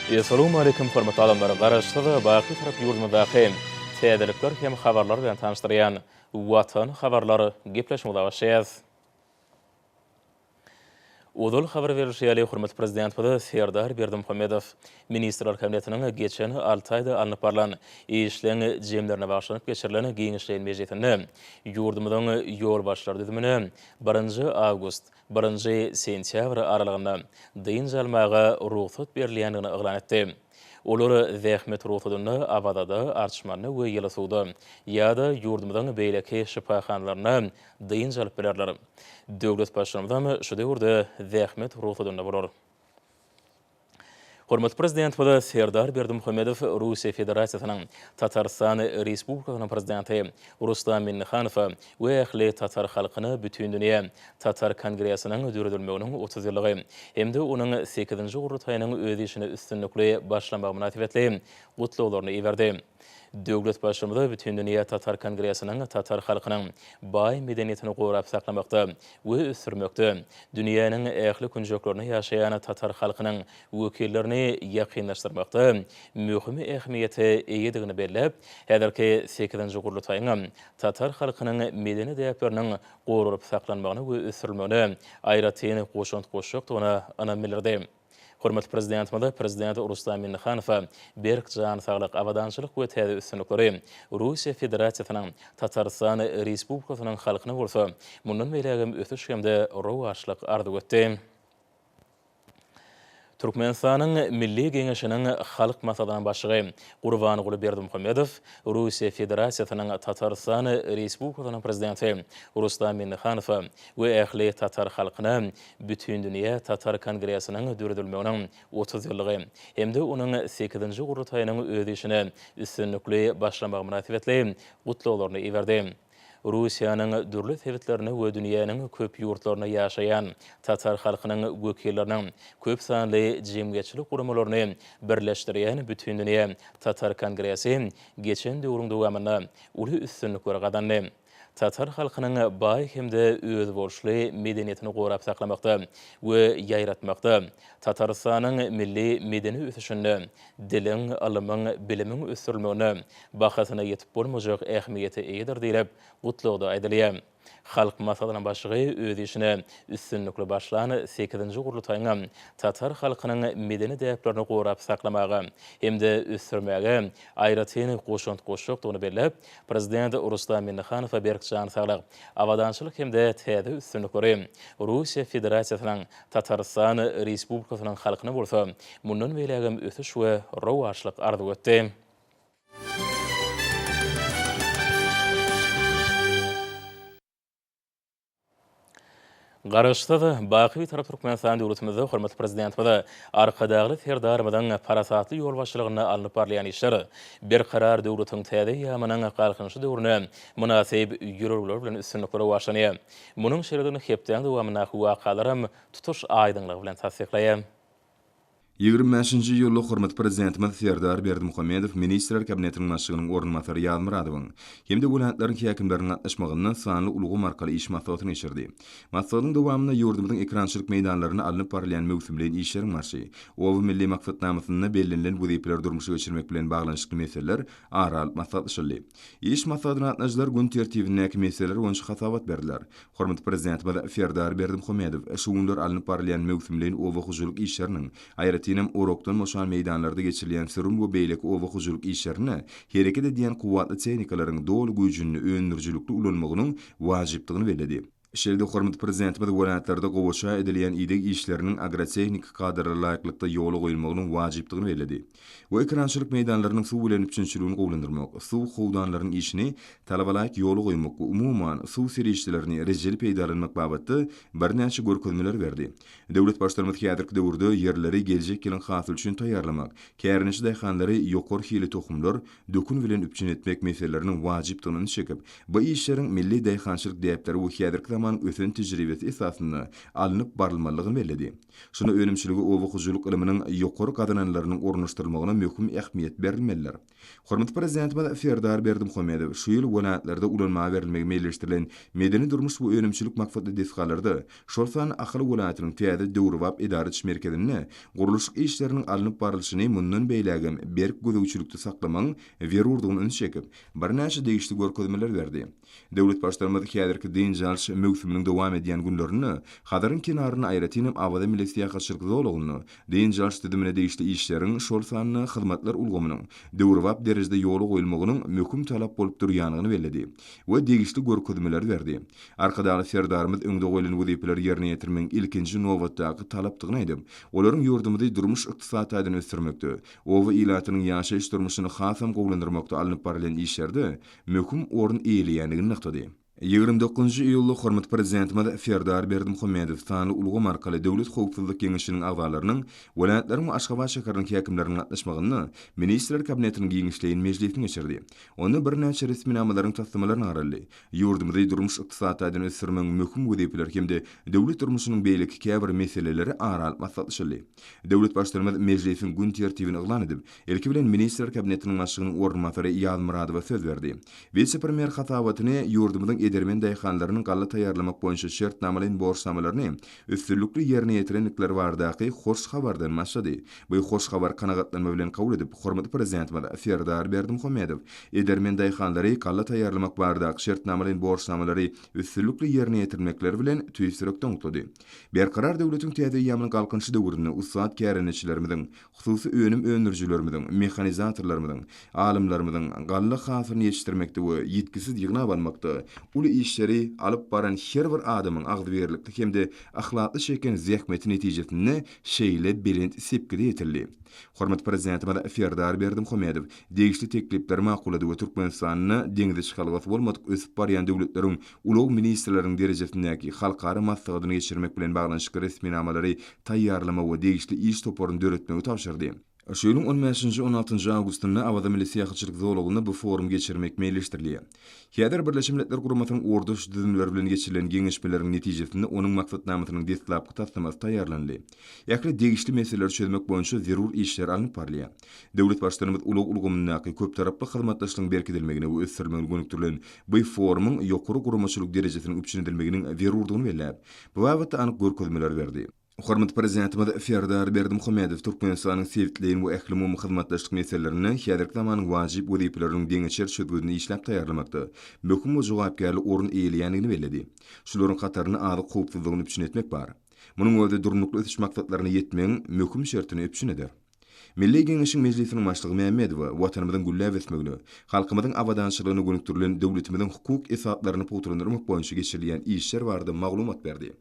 Essalawmaleýkim hormatly adamlar! Garaşsyz, baky Bitarap ýurdumyzdaky täzelikler hem habarlar bilen tanyşdyrýan Watan habarlar gepleşigimize başlaýarys. Ozal habar berlişi ýaly, hormatly Prezidentimiz Serdar Berdimuhamedow Ministrler Kabinetiniň geçen alty aýda alnyp barlan işleň jemlerine bagyşlanyp geçirilen giňişleýin mejlisinde ýurdumyzyň ýolbaşçylar düzümine birinji awgust, birinji sentýabr aralygynda dynç almaga rugsat berilýändigini yglan etdi. Olar zähmet rugsadynda Awazada, Arçmanda we Ýylysuwda ýa-da ýurdumyzyň beýleki şypahanalarynda dynç alyp bilerler. Döwlet Baştutanymyzam şu döwürde zähmet rugsadynda bolar. Hormatly Prezidentimiz Serdar Berdimuhamedow Russiýa Federasiýasynyň Tatarystan Respublikasynyň Prezidenti Rustam Minnihanowa we ähli tatar halkyna Bütindünýä Tatar kongresiniň döredilmeginiň 30 ýyllygy hem-de onuň sekizinji gurultaýynyň öz işine üstünlikli başlamagy mynasybetli gutlaglaryny iberdi. Döwlet Baştutanymy Bütindünýä Tatar kongresiniň tatar halkynyň baý medeniýetini gorap saklamakda we ösdürmekde, dünýäniň ähli künjeklerinde ýaşaýan tatar halkynyň wekillerini ýakynlaşdyrmakda möhüm ähmiýete eýedigini belläp, häzirki sekizinji gurultaýyň tatar halkynyň medeni däpleriniň goralyp saklanmagyna we ösdürilmegine aýratyn goşant goşjakdygyna ynam bildirdi. Hormatly Prezidentimize Prezident Rustam Minnihanowa berk jan saglyk, abadançylyk we täze üstünlikleri, Russiýa Federasiýasynyň Tatarystan Respublikasynyň halkyna bolsa mundan beýlägem ösüş hem-de rowaçlyk arzuw etdi. Türkmenistanyň Milli Geňeşiniň Halk Maslahatynyň Başlygy Gurbanguly Berdimuhamedow Russiýa Federasiýasynyň Tatarystan Respublikasynyň Prezidenti Rustam Minnihanowa we ähli tatar halkyna Bütindünýä Tatar kongresiniň döredilmeginiň 30 ýyllygy hem-de onuň sekizinji gurultaýynyň öz işine üstünlikli başlamagy mynasybetli gutlaglaryny iberdi. Russiýanyň dürli sebitlerinde we dünýäniň köp ýurtlarynda ýaşaýan tatar halkynyň wekilleriniň köp sanly jemgyýetçilik guramalaryny birleşdirýän Bütindünýä Tatar kongresi geçen döwrüň dowamynda uly üstünlikleri gazandy. Tatar halkynyň baý hem-de özboluşly medeniýetini gorap saklamakda we ýaýratmakda, Tatarystanyň milli medeni ösüşinde diliň, ylmyň, bilimiň ösdürilmeginde bahasyna ýetip bolmajak ähmiýete eýedir diýlip, gutlagda aýdylýar. Halk Maslahatynyň Başlygy öz işine üstünlikli başlan sekizinji gurultaýyň tatar halkynyň medeni däplerini gorap saklamaga hem-de ösdürmäge aýratyn goşant goşjakdygyny belläp, Prezident Rustam Minnihanowa berk jan saglyk, abadançylyk hem-de täze üstünlikleri, Russiýa Federasiýasynyň Tatarystan Respublikasynyň halkyna bolsa mundan beýlägem ösüş we rowaçlyk arzuw etdi. Garaşsyz, baky Bitarap Türkmenistan döwletimizde hormatly Prezidentimiz Arkadagly Serdarymyzyň parasatly ýolbaşçylygynda alnyp barylýan işler Berkarar döwletiň täze eýýamynyň Galkynyşy döwründe mynasyp ýörelgeler bilen üstünlikli rowaçlanýar. Munuň şeýledigini hepdäň dowamyndaky wakalaram tutuş aýdyňlygy bilen tassyklaýar. 25-nji iýulda hormatly Prezidentimiz Serdar Berdimuhamedow Ministrler Kabinetiniň Başlygynyň orunbasary Ýazmyradowyň hem-de welaýatlaryň häkimleriniň gatnaşmagynda sanly ulgam arkaly iş maslahatyny geçirdi. Maslahatyň dowamynda ýurdumyzyň ekerançylyk meýdanlarynda alnyp barylýan möwsümleýin işleriň barşy, Oba milli maksatnamasynda bellenilen wezipeleri durmuşa geçirmek bilen baglanyşykly meseleler ara alyp maslahatlaşyldy. Iş maslahatyna gatnaşyjylar gün tertibindäki meseleler boýunça hasabat berdiler. Hormatly Prezidentimiz Serdar Berdimuhamedow şu günler alnyp barylýan möwsümleýin oba hojalyk işleriniň, aýratynam, orakdan boşan meýdanlarda geçirilýän sürüm we beýleki oba hojalyk işlerinde hereket edýän kuwwatly tehnikalaryň doly güýjünde öndürijilikli ulanmagynyň wajypdygyny belledi. Şeýle-de hormatly Prezidentimiz welaýatlarda gowaça edilýän ideg işleriniň agrotehniki kadalara laýyklykda ýola goýulmagynyň wajypdygyny belledi. We ekerançylyk meýdanlarynyň suw bilen üpjünçiligini gowulandyrmak, suw howdanlarynyň işini talabalaýyk ýola goýmak we umuman, suw serişdelerini rejeli peýdalanmak babatda birnäçe görkezmeleri berdi. Döwlet Baştutanymyz häzirki döwürde ýerleri geljek ýylyň hasyly üçin taýýarlamak, kärendeçi daýhanlary ýokary hili tohumlar, dökün bilen üpjün etmek meseleleriniň wajypdygyna ünsi çekip, bu işleriň milli daýhançylyk däpleri we häzirki zaman. zamanyň ösen tejribesi esasynda alnyp barylmalydygyny belledi. Şunda önümçilige oba hojalyk ylmynyň ýokary gazananlarynyň ornaşdyrylmagyna möhüm ähmiýet berilmelidir. Hormatly Prezidentimiz Serdar Berdimuhamedow şu ýyl welaýatlarda ulanmaga berilmegi meýilleşdirilen medeni-durmuş we önümçilik maksatly desgalarda, şol sanda Ahal welaýatynyň täze döwrebap edara ediş merkezinde gurluşyk işleriniň alnyp barlyşyny mundan beýlägem berk gözegçilikde saklamagyň zerurdygyna üns çekip, birnäçe degişli görkezmeleri berdi. Döwlet Baştutanymyz häzirki dynç alyş möwsüminiň dowam edýän günlerinde Hazaryň kenarynda, aýratynam Awaza milli syýahatçylyk zolagynda dynç alyş düzümine degişli işleriň, şol sanda hyzmatlar ulgamynyň döwrebap derejede ýola goýulmagynyň möhüm talap bolup durýandygyny belledi we degişli görkezmeleri berdi. Arkadagly Serdarymyz öňde goýlan wezipeleri ýerine ýetirmegiň ilkinji nobatdaky talapdygyny aýdyp, olaryň ýurdumyzy durmuş-ykdysady taýdan ösdürmekde, oba ilatynyň ýaşaýyş-durmuşyny hasam gowulandyrmakda alnyp barylýan işlerde möhüm orun eýeleýändigini nygtady. 29 iýulda hormatly Prezidentimiz Serdar Berdimuhamedow sanly ulgam arkaly Döwlet howpsuzlyk geňeşiniň agzalarynyň, welaýatlaryň we Aşgabat şäheriniň häkimleriniň gatnaşmagynda Ministrler Kabinetiniň giňişleýin mejlisini geçirdi. Onda birnäçe resminamalaryň taslamalaryna garaldy. Ýurdumyzy durmuş-ykdysady taýdan ösdürmegiň möhüm wezipeleri hem-de döwlet durmuşynyň beýleki käbir meseleleri ara alyp maslahatlaşyldy. Döwlet Baştutanymyz mejlisiň gün tertibini yglan edip, Ilki bilen Ministrler Kabinetiniň Başlygynyň orunbasary Ýazmyradowa söz berdi. Wise-premýer hasabatyny ýurdumyzyň edermen daýhanlarynyň galla taýýarlamak boýunça şertnamalaýyn borçnamalaryny üstünlikli ýerine ýetirendikleri baradaky hoş habardan başlady. Bu hoş habary kanagatlanma bilen kabul edip, hormatly Prezidentimiz Serdar Berdimuhamedow edermen daýhanlary galla taýýarlamak baradaky şertnamalaýyn borçnamalary üstünlikli ýerine ýetirmekleri bilen tüýs ýürekden gutlady. Berkarar döwletiň täze eýýamynyň Galkynyşy döwründe ussat kärendeçilerimiziň, Hususy önüm öndürijilerimiziň, mehanizatorlarymyzyň, alymlarymyzyň galla hasylyny ýetişdirmekde we ýitgisiz ýygnap almakda uly işleri alyp baran her bir adamyň agzybirlikli hem-de yhlasly çeken zähmeti netijesinde şeýle belent sepgide ýetildi. Hormatly Prezidentimiz Serdar Berdimuhamedow degişli teklipleri makullady we Türkmenistanda deňze çykalgasy bolmadyk ösüp barýan döwletleriň ulag ministrleriniň derejesindäki halkara maslahatyny geçirmek bilen baglanyşykly resminamalary taýýarlamagy we degişli iş toparyny döretmegi tabşyrdy. Şu ýylyň on bäşinji, on altynjy awgustynda Awaza milli syýahatçylyk zolagynda bu forumy geçirmek meýilleşdirilýär. Häzir Birleşen Milletler Guramasynyň ugurdaş düzümleri bilen geçirilen geňeşmeleriň netijesinde onuň maksatnamasynyň deslapky taslamasy taýýarlanyldy. Ähli degişli meseleleri çözmek boýunça zerur işler alnyp barylýar. Döwlet Baştutanymyz ulag ulgamyndaky köptaraply hyzmatdaşlygyň berkidilmegine we ösdürilmegine gönükdirilen bu forumyň ýokary guramaçylyk derejesiniň üpjün edilmeginiň zerurdygyny belläp, bu babatda anyk görkezmeleri berdi. Hormatly Prezidentimiz Serdar Berdimuhamedow Türkmenistanyň sebitleýin we ählumumy hyzmatdaşlyk meselelerinde häzirki zamanyň wajyp wezipeleriniň deňeçer çözgüdini işläp taýýarlamakda möhüm we jogapkärli orun eýeleýändigini belledi. Şularyň hatarynda azyk howpsuzlygyny üpjün etmek bar. Munuň özi Durnukly ösüş maksatlaryna ýetmegiň möhüm şertini üpjün eder. Milli Geňeşiň Mejlisiniň Başlygy Mämmedowa Watanymyzyň gülläp ösmegine, halkymyzyň abadançylygyna gönükdirilen döwletimiziň hukuk esaslaryny pugtalandyrmak boýunça geçirilýän işler barada maglumat berdi.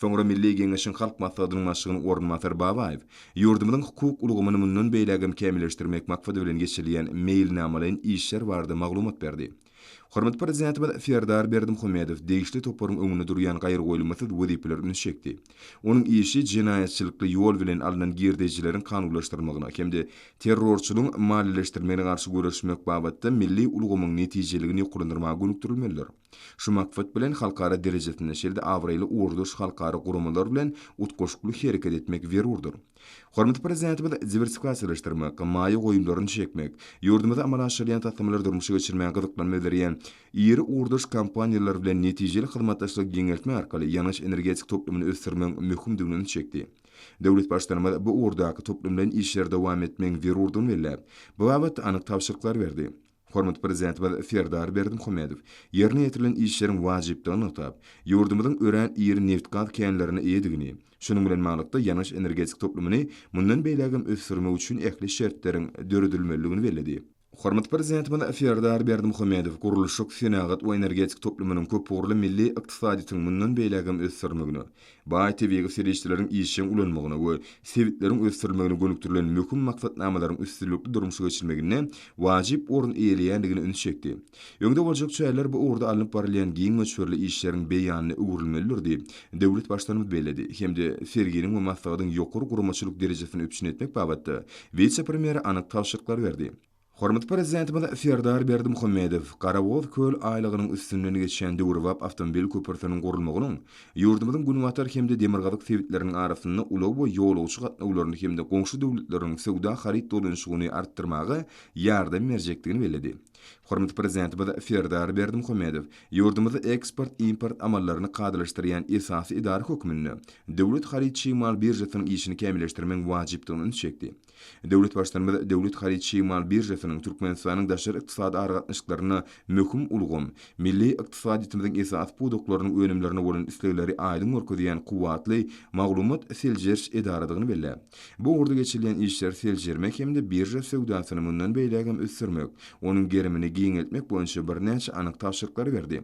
Soňra Milli Geňeşiň Halk Maslahatynyň Başlygynyň orunbasary Babaýew ýurdumyzyň hukuk ulgamyny mundan beýlägem kämilleşdirmek maksady bilen geçirilýän meýilnamalaýyn işler barada maglumat berdi. Hormatly Prezidentimiz Serdar Berdimuhamedow degişli toparyň öňünde durýan gaýragoýulmasyz wezipelere üns çekdi. Onuň işi jenaýatçylykly ýol bilen alnan girdejileriň kanunlaşdyrylmagyna hem-de terrorçylygyň maliýeleşdirilmegine garşy göreşmek babatda milli ulgamyň netijeligini ýokarlandyrmaga gönükdirilmelidir. Şu maksat bilen, halkara derejesinde şeýle-de abraýly ugurdaş halkara guramalar bilen utgaşykly hereket etmek zerurdyr. Hormatly Prezidentimiz diwersifikasiýalaşdyrmak, maýa goýumlaryny çekmek, ýurdumyzda amala aşyrylýan taslamalary durmuşa geçirmäge gyzyklanma bildirýän iri ugurdaş kompaniýalar bilen netijeli hyzmatdaşlygy giňeltmek arkaly ýangyç-energetika toplumyny ösdürmegiň möhümdigine ünsi çekdi. Döwlet Baştutanymyz bu ugurdaky toplumlaýyn işleri dowam etmegiň zerurdygyny belläp, bu babatda anyk tabşyryklary berdi. Hormatly Prezidentimiz Serdar Berdimuhamedow ýerine ýetirilen işleriň wajypdygyny nygtap, ýurdumyzyň örän iri nebitgaz känlerine eýedigini, şunuň bilen baglylykda ýangyç-energetika toplumyny mundan beýlägem ösdürmek üçin ähli şertleriň döredilmelidigini belledi. Hormatly Prezidentimiz Serdar Berdimuhamedow gurluşyk, senagat we energetika toplumynyň köpugurly milli ykdysadyýetiň mundan beýlägem ösdürilmegine, baý tebigy serişdeleriň işjeň ulanmagyna we sebitleriň ösdürilmegine gönükdirilen möhüm maksatnamalaryň üstünlikli durmuşa geçirilmeginde wajyp orun eýeleýändigine üns çekdi. Öňde boljak çäreler bu ugurda alnyp barylýan giň möçberli işleriň beýanyna öwrülmelidir diýip, döwlet Baştutanymyz belledi hem-de serginiň we maslahatyň ýokary guramaçylyk derejesini üpjün etmek babatda wise-premýere anyk tabşyryklary berdi. Hormatly Prezidentimiz Serdar Berdimuhamedow Garabogaz köl aýlagynyň üstünden geçýän döwrebap awtomobil köprüsiniň gurulmagynyň ýurdumyzyň günbatar hem-de demirgazyk sebitleriniň arasynda ulag we ýolagçy gatnawlaryny hem-de goňşy döwletleriň söwda-haryt dolanyşygyny artdyrmaga ýardam berjekdigini belledi. Hormatly Prezidentimiz Serdar Berdimuhamedow ýurdumyzda eksport-import amallaryny kadalaşdyrýan esasy edara hökmünde Döwlet haryt-çig mal biržasynyň işini kämilleşdirmegiň wajypdygyna üns çekdi. Döwlet Baştutanymyz Döwlet haryt-çig mal biržasynyň Türkmenistanyň daşary ykdysady aragatnaşyklarynda möhüm ulgam, milli ykdysadyýetimiziň esasy pudaklarynyň önümlerine bolan islegleri aýdyň görkezýän kuwwatly maglumat-seljeriş edaradygyny belläp, bu ugurda geçirilýän işleri seljermek hem-de birža söwdasyny mundan beýlägem ösdürmek, onuň gerimini giňeltmek boýunça birnäçe anyk tabşyryklary berdi.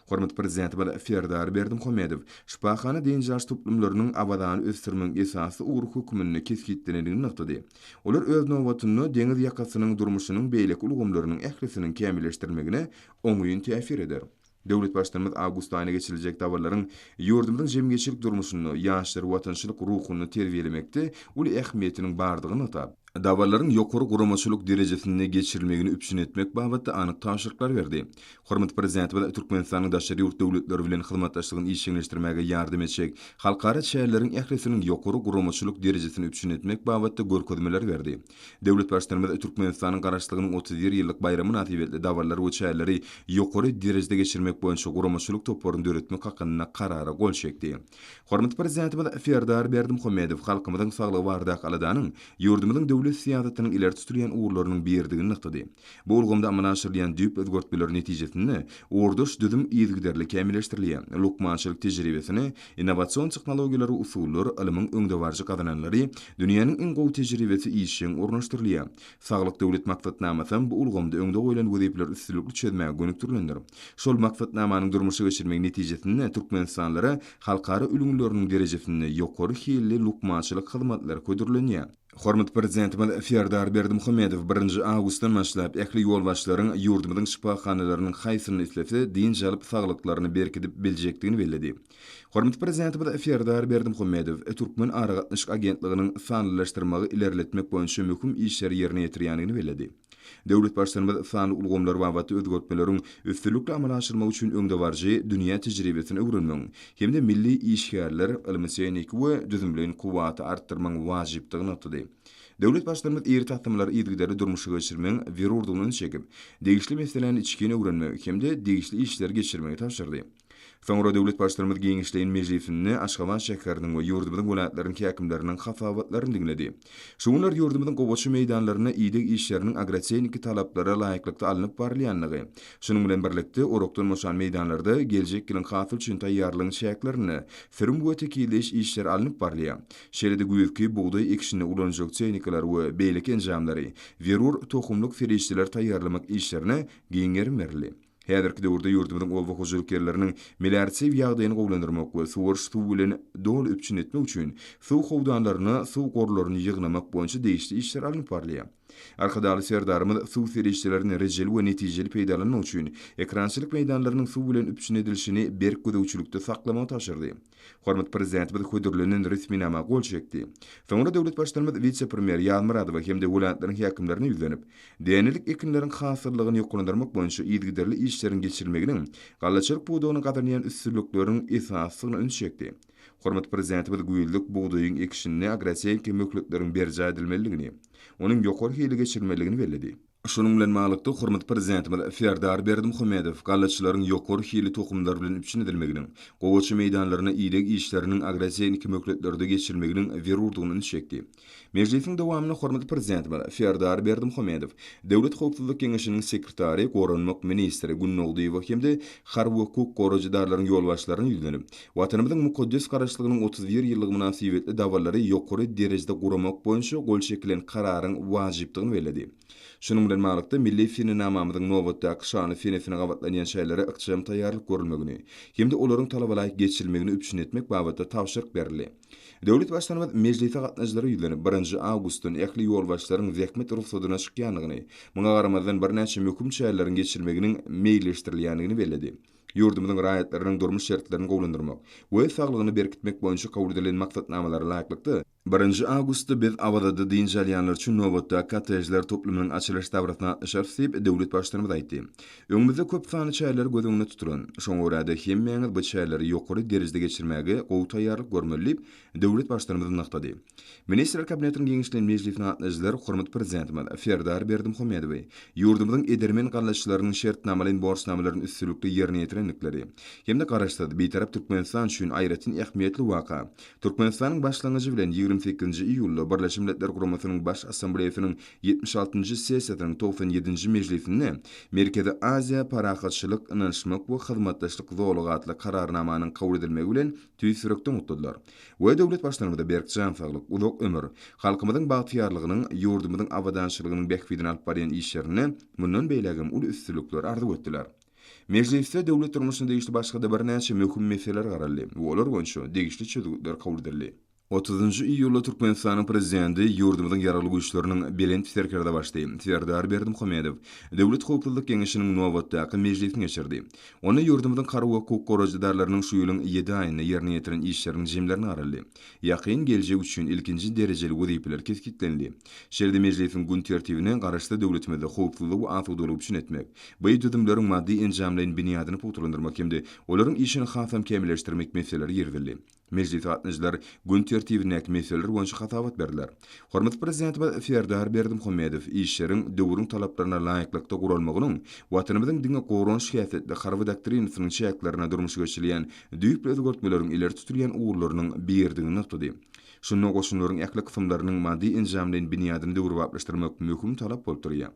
Hormatly Prezidentimiz Serdar Berdimuhamedow şypahana dynç alyş toplumlarynyň Awazany ösdürmegiň esasy ugry hökmünde kesgitlenendigini nygtady. Olar öz nobatynda deňiz ýakasynyň durmuşynyň beýleki ulgamlarynyň ählisiniň kämilleşdirilmegine oňyn täsir eder. Döwlet Baştutanymyz awgust aýynda geçiriljek dabaralaryň ýurdumyzyň jemgyýetçilik durmuşynda ýaşlary watançylyk ruhunda terbiýelemekde uly ähmiýetiniň bardygyny nygtap, dabaralaryň ýokary guramaçylyk derejesinde geçirilmegini üpjün etmek babatda anyk tabşyryklary berdi. Hormatly Prezidentimiz Türkmenistanyň daşary ýurt döwletleri bilen hyzmatdaşlygyny işjeňleşdirmäge ýardam etjek halkara çäreleriň ählisiniň ýokary guramaçylyk derejesini üpjün etmek babatda görkezmeleri berdi. Döwlet Baştutanymyz Türkmenistanyň Garaşsyzlygynyň 31 ýyllyk baýramy mynasybetli dabaralary we çäreleri ýokary derejede geçirmek boýunça guramaçylyk toparyny döretmek hakynda Karara gol çekdi. Hormatly Prezidentimiz Serdar Berdimuhamedow halkymyzyň saglygy baradaky aladanyň ýurdumyzyň döwlet syýasatynyň ileri tutulýan ugurlarynyň biridigini nygtady. Bu ulgamda amala aşyrylýan düýpli özgertmeler netijesinde ugurdaş düzüm yzygiderli kämilleşdirilýär, lukmançylyk tejribesine innowasion tehnologiýalar we usullar, ylmyň öňdebaryjy gazananlary, dünýäniň iň gowy tejribesi işjeň ornaşdyrylýar. Saglyk Döwlet maksatnamasam bu ulgamda öňde goýlan wezipeleri üstünlikli çözmäge gönükdirilendir. Şol maksatnamanyň durmuşa geçirilmegi netijesinde türkmenistanlylara halkara ülňüleriniň derejesinde ýokary hilli lukmançylyk hyzmatlary hödürlenýär. Hormatly Prezidentimiz Serdar Berdimuhamedow birinji awgustdan başlap ähli ýolbaşçylaryň ýurdumyzyň şypahanalarynyň haýsynda islese dynç alyp saglyklaryny berkidip biljekdigini belledi. Hormatly Prezidentimiz Serdar Berdimuhamedow Türkmen aragatnaşyk agentliginiň sanlylaşdyrmagy ilerletmek boýunça möhüm işleri ýerine ýetirýändigini belledi. Döwlet Baştutanymyz sanly ulgamlar babatda özgertmeleriň üstünlikli amala aşyrylmagy üçin öňdebaryjy dünýä tejribesini öwrenmegiň hem-de milli işgärler, ylmy-tehniki we düzümleýin kuwwaty artdyrmagyň wajypdygyny nygtady. Döwlet Baştutanymyz iri taslamalary yzygiderli durmuşa geçirmegiň zerurdygyna üns çekip, degişli meseläni içgin öwrenmegi hem-de degişli işleri geçirmegi tabşyrdy. Soňra döwlet Baştutanymyz giňişleýin mejlisinde Aşgabat şäheriniň we ýurdumyzyň welaýatlarynyň häkimleriniň hasabatlaryny diňledi. Şu günler ýurdumyzyň gowaça meýdanlarynda ideg işleriniň agrotehniki talaplara laýyklykda alnyp barylýandygy, şunuň bilen birlikde, orakdan boşan meýdanlarda geljek ýylyň hasyl üçin taýýarlygyň çäklerinde sürüm we tekizleýiş işleri alnyp barylýar. Şeýle-de güýzki bugdaý ekişinde ulanyljak tehnikalar we beýleki enjamlary, zerur tohumlyk serişdeleri taýýarlamak işlerine giň gerim berildi. Häzirki döwürde ýurdumyzyň oba hojalyk ýerleriniň melioratiw ýagdaýyny gowulandyrmak we suwaryş suwy bilen doly üpjün etmek üçin suw howdanlaryna suw gorlaryny ýygnamak boýunça degişli işler alnyp barylýar. Arkadagly Serdarymyz suw serişdelerini rejeli we netijeli peýdalanmak üçin ekrançylyk meýdanlarynyň suw bilen üpjün edilişini berk gözegçilikde saklamagy tabşyrdy. Hormatly Prezidentimiz hödürlenen resminama gol çekdi. Soňra döwlet Baştutanymyz wise-premýer Ýazmyradowa hem-de welaýatlaryň häkimlerine ýüzlenip, dänelik ekinleriň hasyllylygyny ýokarlandyrmak boýunça yzygiderli işleriň geçirilmeginiň gallaçylyk pudagynda gazanylýan üstünlikleriň esasydygyna üns çekdi. Hormatly Prezidentimiz güýzlük bugdaýyň ekişinde agrotehniki möhletleriň berjaý edilmelidigini, onuň ýokary hilli geçirilmelidigini belledi. Şunuň bilen baglylykda, hormatly Prezidentimiz Serdar Berdimuhamedow gallaçylaryň ýokary hilli tohumlar bilen üpjün edilmeginiň, gowaça meýdanlaryna ideg işleriniň agrotehniki möhletlerde geçirilmeginiň zerurdygyna üns çekdi. Mejlisiň dowamynda hormatly Prezidentimiz Serdar Berdimuhamedow Döwlet howpsuzlyk geňeşiniň sekretary, goranmak ministri Gündogdyýewa hem-de harby we hukuk goraýjy edaralaryň ýolbaşçylaryna ýüzlenip, Watanymyzyň mukaddes Garaşsyzlygynyň 31 ýyllygy mynasybetli dabaralary ýokary derejede guramak boýunça gol çekilen Kararyň wajypdygyny belledi. Şunuň bilen baglylykda, milli senenamamyzyň nobatdaky şanly senesine gabatlanýan çärelere ykjam taýýarlyk görülmegini hem-de olaryň talabalaýyk geçirilmegini üpjün etmek babatda tabşyryk berildi. Döwlet Baştutanymyz mejlise gatnaşyjylara ýüzlenip, birinji awgustdan ähli ýolbaşçylaryň zähmet rugsadyna çykýandygyny, muňa garamazdan birnäçe möhüm çäreleriň geçirilmeginiň meýilleşdirilýändigini belledi. Ýurdumyzyň raýatlarynyň durmuş şertlerini gowulandyrmak we saglygyny berkitmek boýunça kabul edilen maksatnamalara laýyklykda, Birinji awgustda biz Awazada dynç alýanlar üçin nobatdaky kottejler toplumynyň açylyş dabarasyna gatnaşarys diýip, döwlet Baştutanymyz aýtdy. Öňümizde köp sanly çäreler göz öňünde tutulan. Şoňa görä-de, hemmäňiz bu çäreleri ýokary derejede geçirmäge gowy taýýarlyk görmeli diýip, döwlet Baştutanymyz nygtady. Ministrler Kabinetiniň giňişleýin mejlisine gatnaşyjylar hormatly Prezidentimiz Serdar Berdimuhamedowy ýurdumyzyň edermen gallaçylarynyň şertnamalaýyn borçnamalaryny üstünlikli ýerine ýetirendikleri hem-de Garaşsyz, Bitarap Türkmenistan üçin aýratyn ähmiýetli waka, Türkmenistanyň başlangyjy bilen 28-nji iýulda Birleşen Milletler Guramasynyň Baş Assambleýasynyň 76-njy sessiýasynyň 97-nji mejlisinde Merkezi Aziýa, parahatçylyk, ynanyşmak we hyzmatdaşlyk zolagy atly Kararnamanyň kabul edilmegi bilen tüýs ýürekden gutladylar we döwlet Baştutanymyza berk jan saglyk, uzak ömür, halkymyzyň bagtyýarlygynyň, ýurdumyzyň abadançylygynyň bähbidine alyp barýan işlerinde mundan beýlägem uly üstünlikler arzuw etdiler. Mejlisde döwlet durmuşyna degişli başga-da birnäçe möhüm meseleler garaldy we olar boýunça degişli çözgütler kabul edildi. Otuzynjy iýulda Türkmenistanyň Prezidenti, ýurdumyzyň Ýaragly Güýçleriniň Belent Serkerdebaşysy Serdar Berdimuhamedow Döwlet howpsuzlyk geňeşiniň nobatdaky mejlisini geçirdi. Onda ýurdumyzyň harby we hukuk goraýjy edaralarynyň şu ýylyň ýedi aýynda ýerine ýetiren işleriniň jemlerine garaldy. Ýakyn geljek üçin ilkinji derejeli wezipeler kesgitlenildi. Şeýle-de mejlisiň gün tertibine Garaşsyz döwletimizde howpsuzlygy we asudalygy üpjün etmek, bu düzümleriň maddy-enjamlaýyn binýadyny pugtalandyrmak hem-de olaryň işini hasam kämilleşdirmek meseleleri girizildi. Mejlise gatnaşyjylar gün tertibindäki meseleler boýunça hasabat berdiler. Hormatly Prezidentimiz Serdar Berdimuhamedow işleriň döwrüň talaplaryna laýyklykda guralmagynyň Watanymyzyň diňe goranyş häsiýetli Harby doktrinasynyň çäklerinde durmuşa geçirilýän düýpli özgertmeleriň ileri tutulýan ugurlarynyň biridigini nygtady. Şunda goşunlaryň ähli kysymlarynyň maddy-enjamlaýyn binýadyny döwrebaplaşdyrmak möhüm talap bolup durýar.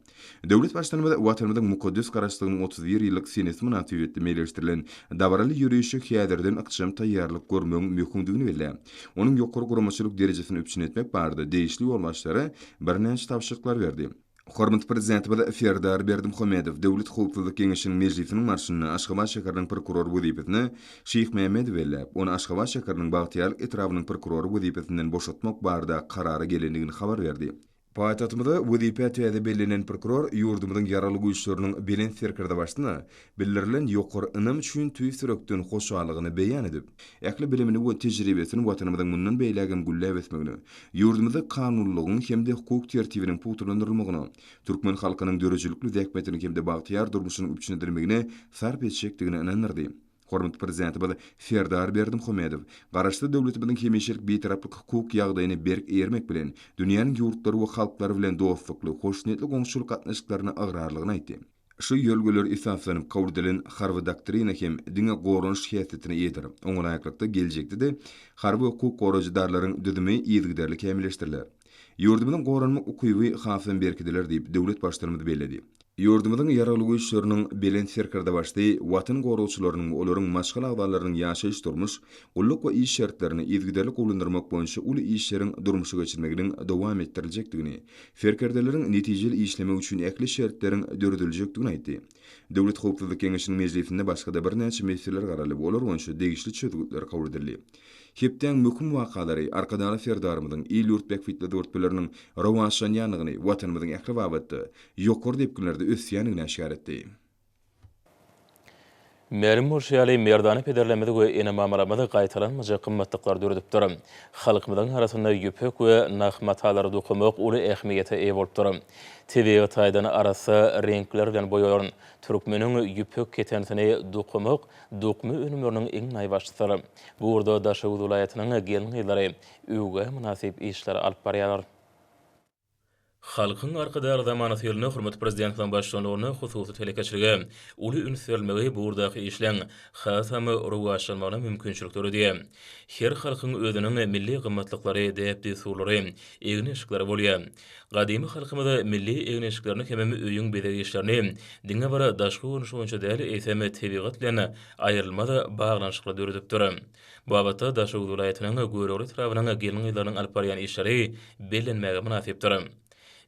Döwlet Baştutanymyz Watanymyzyň mukaddes Garaşsyzlygynyň 31 ýyllyk senesi mynasybetli meýilleşdirilen dabaraly ýörişe häzirden ykjam taýýarlyk görmegiň möhümdigini belläp, onuň ýokary guramaçylyk derejesini üpjün etmek barada degişli ýolbaşçylara birnäçe tabşyryklary berdi. Hormatly Prezidentimiz Serdar Berdimuhamedow Döwlet howpsuzlyk geňeşiniň mejlisiniň barşynda Aşgabat şäheriniň prokurory wezipesine Şyhmämmedowy belläp, ony Aşgabat şäheriniň Bagtyýarlyk etrabynyň prokurory wezipesinden boşatmak barada karara gelendigini habar berdi. Paýtagtymyzda wezipä täze bellenen prokuror ýurdumyzyň Ýaragly Güýçleriniň Belent Serkerdebaşysyna bildirilen ýokary ynam üçin tüýs ýürekden hoşallygyny beýan edip, ähli bilimini we tejribesini Watanymyzyň mundan beýlägem gülläp ösmegine, ýurdumyzda kanunylygyň hem-de hukuk tertibiniň pugtalandyrylmagyna, türkmen halkynyň döredijilikli zähmetiniň hem-de bagtyýar durmuşynyň üpjün edilmegine sarp etjekdigine ynandyrdy. Hormatly Prezidentimiz Serdar Berdimuhamedow Garaşsyz döwletimiziň hemişelik Bitaraplyk hukuk ýagdaýyna berk eýermek bilen, dünýäniň ýurtlary we halklary bilen dostlukly, hoşniýetli goňşuçylyk gatnaşyklaryna ygrarlygyny aýtdy. Şu ýörelgelere esaslanyp kabul edilen Harby doktrina hem diňe goranyş häsiýetine eýedir. Oňa laýyklykda, geljekde-de harby hukuk goraýjy edaralaryň düzümi yzygiderli kämilleşdiriler. Ýurdumyzyň goranmak ukyby hasam berkidiler diýip, döwlet Baştutanymyz belledi. Ýurdumyzyň Ýaragly Güýçleriniň Belent Serkerdebaşysy Watan goragçylarynyň we olaryň maşgala agzalarynyň ýaşaýyş-durmuş, gulluk we iş şertlerini yzygiderli gowulandyrmak boýunça uly işleriň durmuşa geçirilmeginiň dowam etdiriljekdigini, serkerdeleriň netijeli işlemegi üçin ähli şertleriň dörediljekdigini aýtdy. Döwlet howpsuzlyk geňeşiniň mejlisinde başga-da birnäçe meseleler garaldy we olar boýunça degişli çözgütler kabul edildi. Hepdäň möhüm wakalary Arkadagly Serdarymyzyň il-ýurt bähbitli dörtmeleriniň rowaçlanýandygyny, Watanymyzyň ähli babatda ýokary depginlerde ösýändigini äşgär etdi. Mälim bolşy ýaly, merdana pederlerimiz we ene-mamalarymyz gaýtalanmajak gymmatlyklary döredipdir. Halkymyzyň arasynda ýüpek we nah matalary dokamak uly ähmiýete eýe bolupdyr. Tebigy taýdan arassa reňkler bilen boýalan türkmeniň ýüpek ketenisini dokamak dokma önümleriniň iň naýbaşysydyr. Bu ugurda Daşoguz welaýatynyň gelin-gyzlary öwgä mynasyp işleri alyp barýarlar. Halkyň Arkadagly zamanasy ýylynda hormatly Prezidentimiziň baştutanlygynda hususy telekeçilige uly üns berilmegi bu ugurdaky işleň hasam rowaçlanmagyna mümkinçilik döredýär. Her halkyň özüniň milli gymmatlyklary, däp-dessurlary, egin-eşikleri bolýar. Gadymy halkymyz milli egin-eşiklerini hemem öýüň bezeg işlerini diňe bir daşky görnüşi boýunça däl, eýsem, tebigat bilen aýrylmaz baglanyşykly döredipdir. Bu babatda Daşoguz welaýatynyň Görogly etrabynyň gelin-gyzlarynyň alyp barýan işleri bellenmäge mynasypdyr.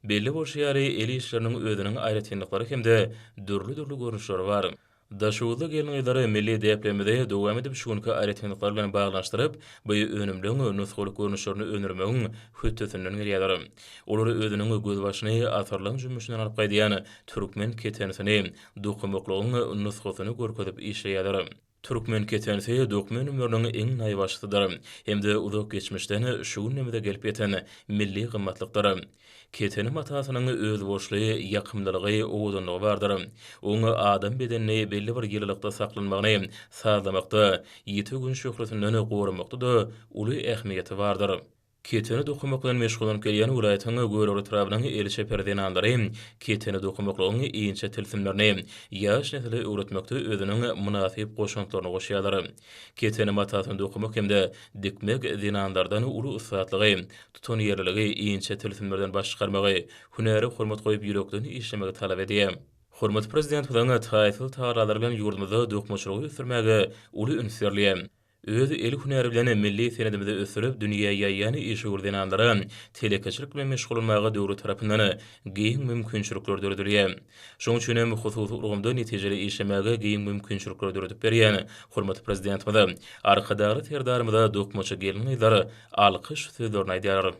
Belli bolşy ýaly, el işleriniň özüniň aýratynlyklary hem-de dürli-dürli görnüşleri bar. Daşoguzly gelin-gyzlar milli däplerimizi dowam edip şu günki aýratynlyklar bilen baglanyşdyryp, bu önümleň nusgalyk görnüşlerini öndürmegiň hötdesinden gelýärler. Olar özüniň gözbaşyny asyrlaň jümmüşinden alyp gaýdýan türkmen ketenisini dokamaklygyň nusgasyny görkezip işleýärler. Türkmen ketenisi dokma önümleriniň iň naýbaşysydyr hem-de uzak geçmişden şu günlerimize gelip ýeten milli gymmatlykdyr. Keteni matasynyň özboluşly ýakymlylygy, owadanlygy bardyr. Oň adam bedenini belli bir ýylylykda saklanmagyny sazlamakda, ýiti Gün şöhlesinden goramakda-da uly ähmiýeti bardyr. Keteni dokamak bilen meşgullanyp gelýän welaýatyň Görogly etrabynyň eli çeper zenanlary keteni dokamaklygyň inçe tilsimlerini ýaş nesle öwretmekde özüniň mynasyp goşantlaryny goşýarlar. Keteni matasyny dokamak hem-de dikmek zenanlardan uly ussatlygy, tutanýerliligi, inçe tilsimlerden baş çykarmagy, hünäre hormat goýup ýürekden işlemegi talap edýär. Hormatly Prezidentimiziň taýsyz tagallalary bilen ýurdumyzda dokmaçylygy ösdürmäge uly üns berilýär. Öz el hünäri bilen milli senedimizi ösdürip, dünýä ýaýýan işewür zenanlara telekeçilik bilen meşgullanmaga döwlet tarapyndan giň mümkinçilikler döredilýär. Şonuň üçin hem hususy ulgamda netijeli işlemäge giň mümkinçilikleri döredip berýän hormatly Prezidentimize, Arkadagly Serdarymyza dokmaçy gelin-gyzlar alkyş sözlerini aýdýarlar.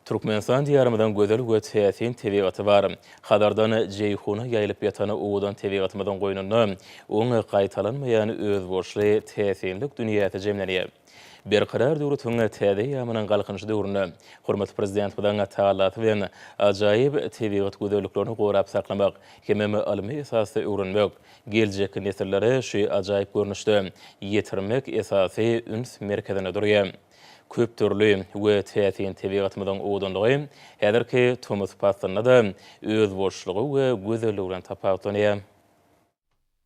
Türkmenistan Diýarymyzyň gözel we täsin tebigaty bar. Hazardan Jeýhuna ýaýylyp ýatan owadan tebigatymyzyň goýnunda oň gaýtalanmaýan özboluşly täsinlik dünýäsi jemlenýär. Berkarar döwletiň täze eýýamynyň Galkynyşy döwründe hormatly Prezidentimiziň tagallasy bilen ajaýyp tebigat gözelliklerini gorap saklamak hemem ylmy esasda öwrenmek, geljekki nesillere şu ajaýyp görnüşde ýetirmek esasy üns merkezinde durýar. Köp dürli we täsin tebigatymyzyň owadanlygy häzirki tomus paslynda-da özboluşlygy we gözelligi bilen tapawutlanýar.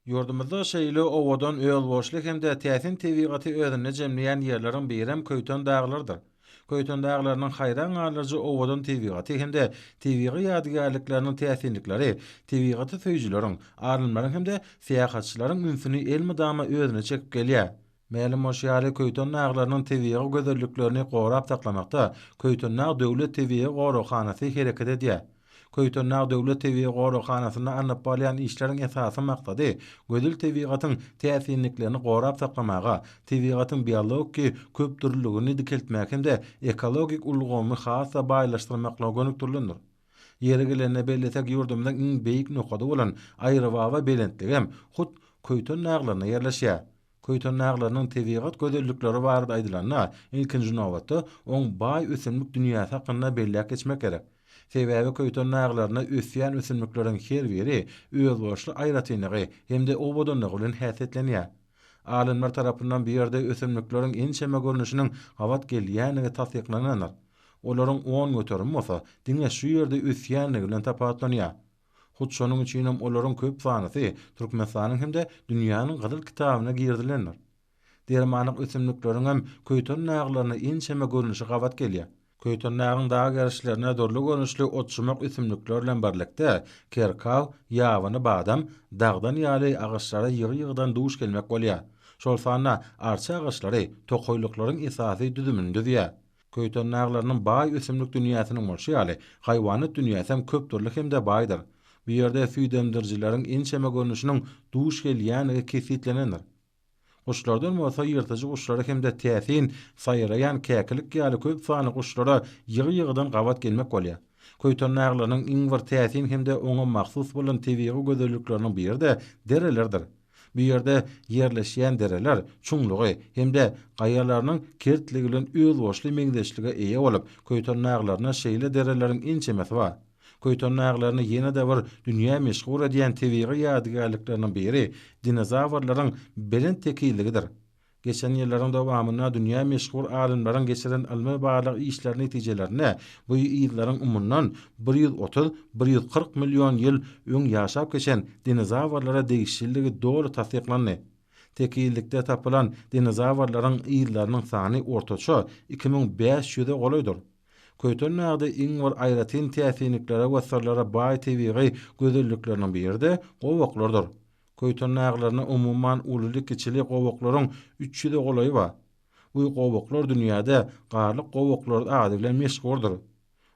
Ýurdumyzda şeýle owadan, özboluşly hem-de täsin tebigaty özünde jemleýän ýerleriň birem Köýten daglarydyr. Köýten daglarynyň haýran galdyryjy owadan tebigaty hem-de tebigy ýadygärlikleriniň täsinlikleri tebigaty söýüjileriň, alymlaryň hem-de syýahatçylaryň ünsüni elmydama özüne çekip gelýär. Mälim bolşy ýaly, Köýten daglarynyň tebigy gözelliklerini gorap saklamakda Köýtendag döwlet tebigy goraghanasy hereket edýär. Köýtendag döwlet tebigy goraghanasynda alnyp barylýan işleriň esasy maksady gözel tebigatyň täsinliklerini gorap saklamaga, tebigatyň biologiki köpdürlüligini dikeltmäge hem-de ekologik ulgamy has-da baýlaşdyrmaklyga gönükdirilendir. Ýeri gelende bellesek, ýurdumyzyň iň beýik nokady bolan Aýrybaba belentligem hut Köýten daglarynda ýerleşýär. Köýten daglarynyň tebigat gözellikleri barada aýdylanda, ilkinji nobatda, oň baý ösümlik dünýäsi hakynda belläp geçmek gerek. Sebäbi Köýten daglarynda ösýän ösümlikleriň her biri özboluşly aýratynlygy hem-de owadanlygy bilen häsiýetlenýär. Alymlar tarapyndan bu ýerde ösümlikleriň ençeme görnüşiniň gabat gelýändigi tassyklanandyr. Olaryň on göterimi bolsa diňe şu ýerde ösýänligi bilen tapawutlanýar. Hut şonuň üçinem olaryň köp sanysy Türkmenistanyň hem-de dünýäniň Gyzyl kitabyna girizilendir. Dermanlyk ösümlikleriňem Köýten daglarynda ençeme görnüşi gabat gelýär. Köýtendagyň dag gerişlerinde dürli görnüşli otjumak ösümlikler bilen birlikde, kerkaw, ýabany badam, dagdan ýaly agaçlara ýygy-ýygydan duş gelmek bolýar. Şol sanda arça agaçlary tokaýlyklaryň esasy düzümini düzýär. Köýten daglarynyň baý ösümlik dünýäsiniň bolşy ýaly, haýwanat dünýäsem köpdürli hem-de baýdyr. Bu ýerde süýdemdirijileriň ençeme görnüşiniň duş gelýändigi kesgitlenendir. Guşlardan bolsa ýyrtyjy guşlara hem-de täsin saýraýan käkilik ýaly köp sanly guşlara ýygy-ýygydan gabat gelmek bolýar. Köýten daglarynyň iň bir täsin hem-de oňa mahsus bolan tebigy gözellikleriniň biri-de derelerdir. Bu ýerde ýerleşýän dereler çuňlugy hem-de gaýalarynyň kertligi bilen özboluşly meňzeşlige eýe bolup, Köýten daglarynda şeýle dereleriň ençemesi bar. Köýten daglaryny ýene-de bir dünýä meşhur edýän tebigy ýadygärlikleriniň biri dinozawrlaryň belent tekizligidir. Geçen ýyllaryň dowamynda dünýä meşhur alymlaryň geçiren ylmy-barlag işleri netijelerinde bu yzlaryň umundan 130, 140 million ýyl öň ýaşap geçen dinozawrlara degişliligi doly tassyklandy. Tekizlikde tapylan dinozawrlaryň yzlarynyň sany ortaça 2500-e golaýdyr. Köýtendagda iň bir aýratyn täsinliklere we syrlara baý tebigy gözellikleriniň biri-de gowaklardyr. Köýten daglarynda umuman ululy-kiçili gowaklaryň üç ýüze golaýy bar. Bu gowaklar dünýäde Garlyk gowaklary ady bilen meşhurdyr.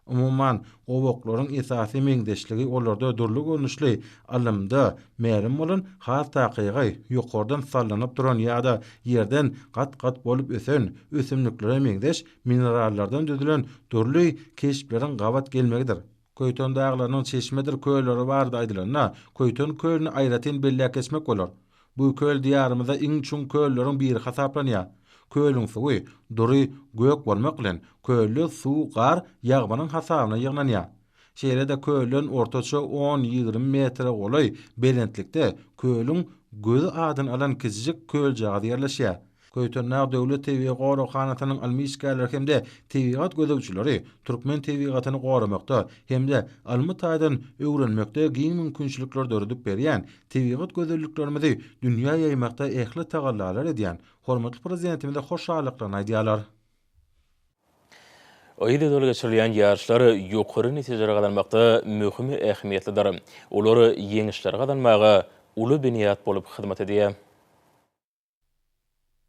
Umuman, gowaklaryň esasy meňzeşligi olarda dürli görnüşli, ylymda mälim bolan, has takygy, ýokardan sallanyp duran ýa-da ýerden gat-gat bolup ösen ösümliklere meňzeş minerallardan düzülen dürli keşpleriň gabat gelmegidir. Köýten daglarynyň çeşmedir kölleri barada aýdylanda, Köýten kölüni aýratyn belläp geçmek bolar. Bu köl Diýarymyzda iň çuň kölleriň biri hasaplanýar. Kölüň suwy dury gök bolmak bilen, kölde suw gar ýagmyryň hasabyna ýygnanýar. Şeýle-de kölden ortaça on-ýigrimi metre golaý belentlikde kölüň Gözi adyny alan kiçijik köljagaz ýerleşýär. Köýtendag döwlet tebigy goraghanasynyň ylmy işgärleri hem-de tebigat gözegçileri türkmen tebigatyny goramakda hem-de ylmy taýdan öwrenmekde giň mümkinçilikler döredip berýän, tebigat gözelliklerimizi dünýä ýaýmakda ähli tagallalar edýän hormatly Prezidentimize hoşallyklaryny aýdýarlar. Yzygiderli geçirilýän ýaryşlar ýokary netijeleri gazanmakda möhüm ähmiýetlidir. Olar ýeňişleri gazanmaga uly binýat bolup hyzmat edýär.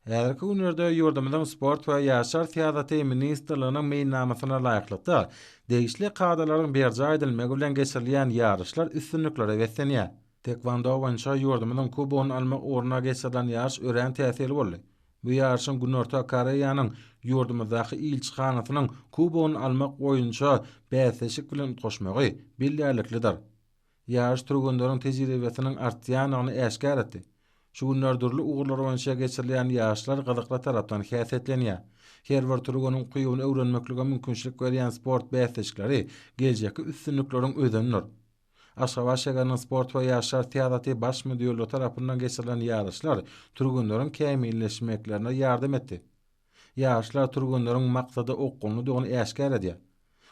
Häzirki günlerde ýurdumyzyň Sport we ýaşlar syýasaty ministrliginiň meýilnamasyna laýyklykda, degişli kadalaryň berjaý edilmegi bilen geçirilýän ýaryşlar üstünliklere beslenýär. Tekwando boýunça ýurdumyzyň kubogyny almak ugrunda geçirilen ýaryş örän täsirli boldy. Bu ýaryşyň Günorta Koreýanyň ýurdumyzdaky ilçihanasynyň kubogyny almak boýunça bäsleşik bilen utgaşmagy bellärliklidir. Ýaryş türgenleriň tejribesiniň artýandygyny äşgär etdi. Şu günler dürli ugurlar boýunça geçirilýän ýaryşlar gyzykly tarapdan häsiýetlenýär. Her bir türgeniň ukybyny öwrenmeklige mümkinçilik berýän sport bäsleşikleri geljekki üstünlikleriň özenidir. Aşgabat şägeriniň Sport we ýaşlar syýasaty baş müdirligi tarapyndan geçirilen ýaryşlar türgenleriň kämilleşmeklerine ýardam etdi. Ýaşlar türgenleriň maksada okgunlydygyny äşgär edýär.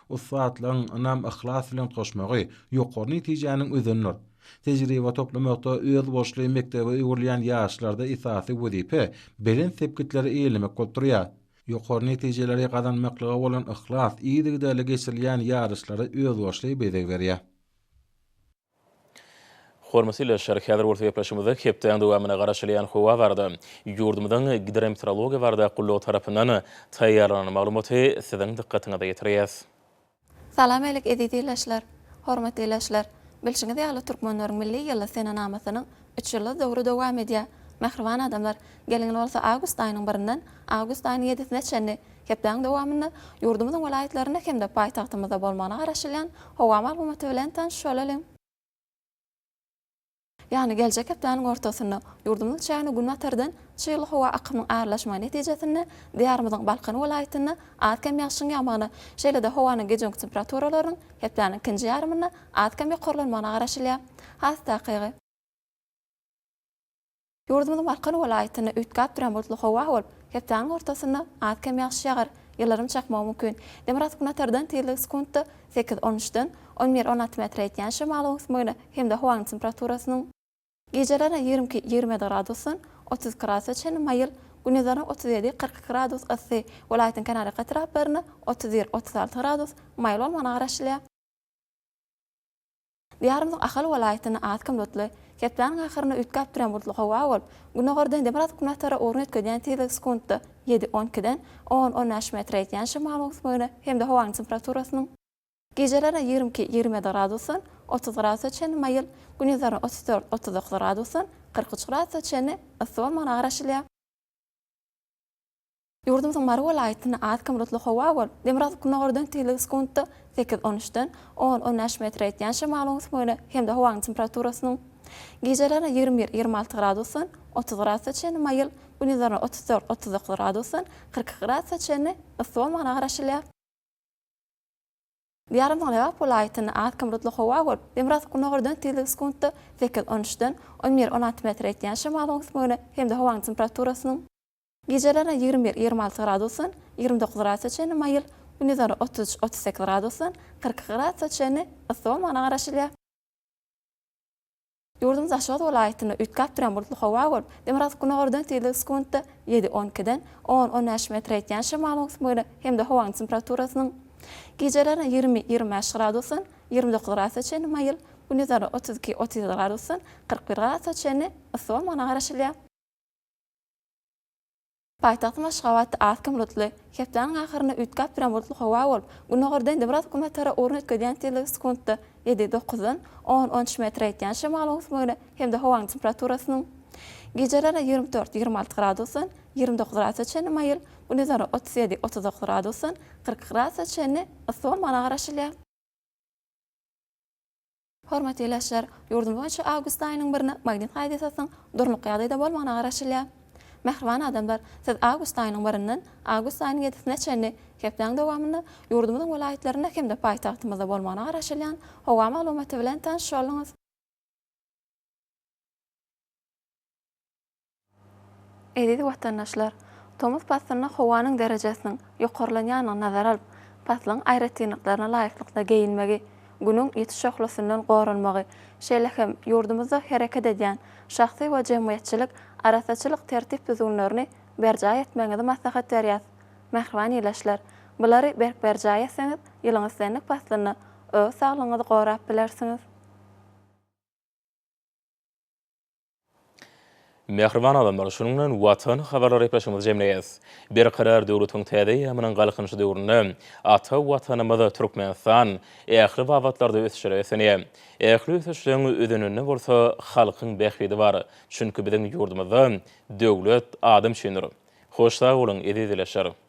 Ussatlygyň ynam-yhlas bilen utgaşmagy ýokary netijäniň özenidir. Tejribe toplamakda özboluşly mekdebe öwrülýän ýaşlarda esasy wezipe belent sepgitleri eýelemek bolup durýar. Ýokary netijeleri gazanmaklyga bolan yhlas yzygiderli geçirilýän ýaryşlara özboluşly bezeg berýär. Hormatly ildeşler, häzir bolsa gepleşigimizde hepdäň dowamynda garaşylýan howa barada ýurdumyzyň Gidrometeorologiýa baradaky gullugy tarapyndan taýýarlanan maglumaty siziň dykgatyňyza ýetirýäs. Salam älik eziz ildeşler! Hormatly ildeşler! Bilşiňiz ýaly türkmenleriň milli ýyldyz senenamasynyň üç ýyldyz döwri dowam edýär. Mähriban adamlar, geliň indi bolsa awgust aýynyň birinden awgust aýynyň ýedisine çenli hepdäň dowamynda ýurdumyzyň welaýatlarynda hem-de paýtagtymyzda bolmagyna garaşylýan howa maglumaty bilen tanyş bolalyň. Ýagny geljek hepdäniň ortasynda ýurdumyzyň çägine günbatardan çygly howa akymynyň aralaşmagy netijesinde Diýarymyzyň Balkan welaýatynda az-kem ýagşyň ýagmagyna, şeýle-de howanyň gije-gündizki temperaturalarynyň hepdäniň ikinji ýarymynda az-kem ýokarlanmagyna garaşylýar. Has takygy. Ýurdumyzyň Balkan welaýatynda üýtgäp durýan bulutly howa bolup, hepdäniň ortasynda az-kem ýagyş ýagar, ýyldyrym çakmagy mümkin. Demirgazyk-günbatardan tizligi sekuntda sekiz, on üçden on bir, 16 metre ýetýän şemalyň öwüsmegine hem-de howanyň temperaturasynyň gijelerine 22, 27 gradusdan 32 gradusa çenli maýyl, gündizlerine 37, 42 gradus yssy, welaýatyň kenarýaka etraplarynda 31, 36 gradus maýyl bolmagyna garaşylýar. Diýarymyzyň Ahal welaýatynda az-kem bulutly, hepdäniň ahyrynda üýtgäp durýan bulutly howa bolup, gündogardan demirgazyk-günbatara ugruny üýtgedýän tizligi sekuntda ýedi, on ikiden on, on bäş metre ýetýän şemalyň öwüsmegine hem-de howanyň temperaturasynyň gijelerine 22, 27 gradusdan 30 gradusa çenli maýyl, gündizlerine 34, 39 gradusdan 43 gradusa çenli yssy bolmagyna garaşylýar. Ýurdumyzyň Mary welaýatynda az-kem bulutly howa bolup, demirgazyk-gündogardan tizligi sekuntda sekiz, on üçden on, on bäş metre ýetýän şemalyň öwüsmegine hem-de howanyň temperaturasynyň gijelerine 21, 26 gradusdan 30 gradusa çenli maýyl, gündizlerine 34, 39 gradusdan 42 gradusa çenli yssy bolmagyna garaşylýar. Diýarymyzyň Lebap welaýatynda az-kem bulutly howa bolup, demirgazyk-gündogardan tizligi sekuntda sekiz, on üçden on bir, 16 metre ýetýän şemalyň öwüsmegine hem-de howanyň temperaturasynyň Gijelerine 21, 26 gradusdan 29 gradusa çenli maýyl, gündizlerine 33, 38 gradusdan 42 gradusa çenli yssy bolmagyna garaşylýar. Ýurdumyz Daşoguz welaýatynda üýtgäp durýan bulutly howa bolup, demirgazyk-gündogardan tizligi sekuntda ýedi, on ikiden on, on bäş metre ýetýän şemalyň öwüsmegine hem-de howanyň temperaturasynyň gijelerine 20, 25 gradusdan 29 gradusa çenli maýyl, gündizlerine 32, 37 gradusdan 41 gradusa çenli yssy bolmagyna garaşylýar. Paýtagtym Aşgabatda az-kem bulutly, hepdäniň ahyrynda üýtgäp duran bulutly howa bolup, gündogardan demirgazyk günbatara ugruny üýtgedýän tizligi sekuntda ýedi, dokuzdan on, 13 metre ýetýän şemalyň öwüsmegine hem-de howanyň temperaturasynyň gijelerine 24, 26 gradusdan 29 gradusa çenli maýyl, gündizlere 37, 39 gradusdan 42 gradusa çenli yssy bolmagyna garaşylýar. Hormatly ildeşler, ýurdumyz boýunça awgust aýynyň birine magnit hadysasynyň durnukly ýagdaýda bolmagyna garaşylýar. Mähriban adamlar, siz awgust aýynyň birinden awgust aýynyň ýedisine çenli hepdäň dowamynda ýurdumyzyň welaýatlarynda hem-de paýtagtymyzda bolmagyna garaşylýan howa maglumaty bilen tanyş bolduňyz. Eziz watandaşlar! Tomus paslynda howanyň derejesiniň ýokarlanýandygyny nazara alyp, paslyň aýratynlyklaryna laýyklykda geýinmegi, Günüň ýiti şöhlesinden goranmagy, şeýle hem ýurdumyzda hereket edýän şahsy we jemgyýetçilik arassaçylyk tertip-düzgünlerini berjaý etmegiňizi maslahat berýäs. Mähriban ildeşler! Bulary berk berjaý etseňiz, ýylyň islendik paslynda öz saglygyňyzy gorap bilersiňiz. Mähriban adamlar, şunuň bilen Watan habarlary gepleşigimizi jemleýäris. Berkarar döwletiň täze eýýamynyň Galkynyşy döwründe ata Watanymyz Türkmenistan ähli babatlarda ösüşlere beslenýär. Ähli ösüşleň özeninde bolsa halkyň bähbidi bar. Çünki biziň ýurdumyzda döwlet adam üçindir. Hoş sag boluň, eziz ildeşler!